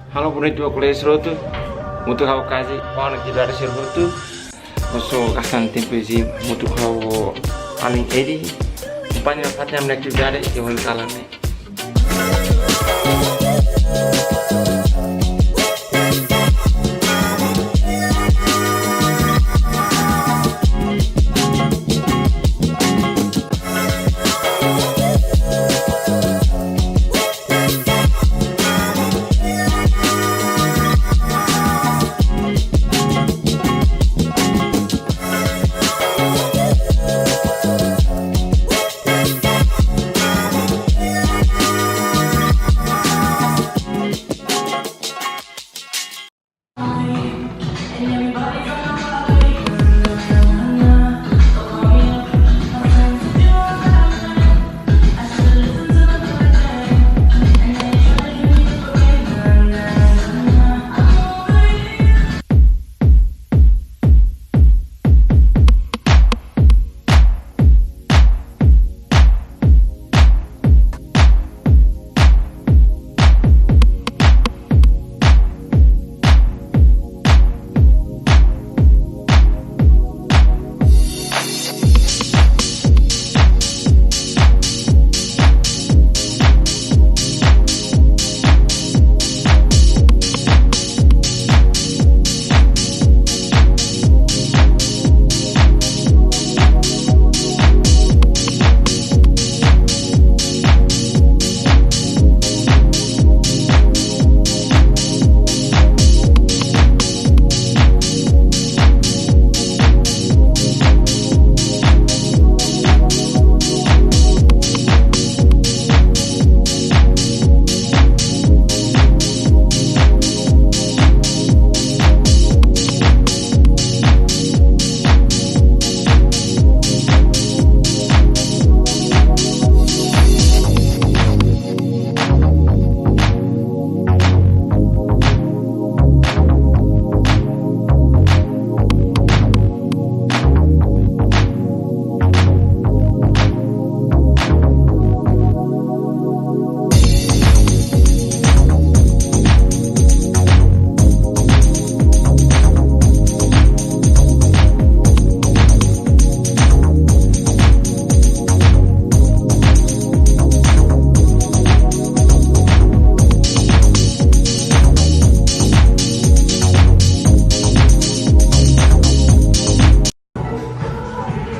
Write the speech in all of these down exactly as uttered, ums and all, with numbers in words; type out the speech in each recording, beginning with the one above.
Halo, bonito ba kolega sira hotu. Hamutuk ho ha'u Kazi, ho atividade sira hotu. Oso gasta tempu hamutuk ho alin Edi. Akompaña nafatin ami-nia atividade iha oin kalan ne'e.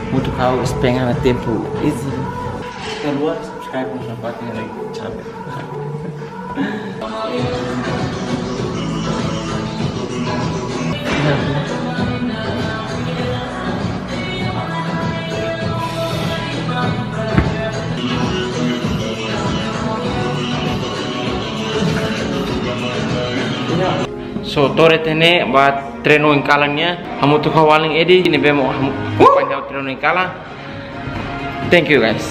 Hamutuk ho ha'u spend ona tempu iha. Jangan lupa subscribe, like, share. So, to'o iha ne'e ba treinu oin kalan nian, hamutuk ho alin Edi, ne'ebé mak hamu-, akompaña treinu oin kalan. Thank you, guys.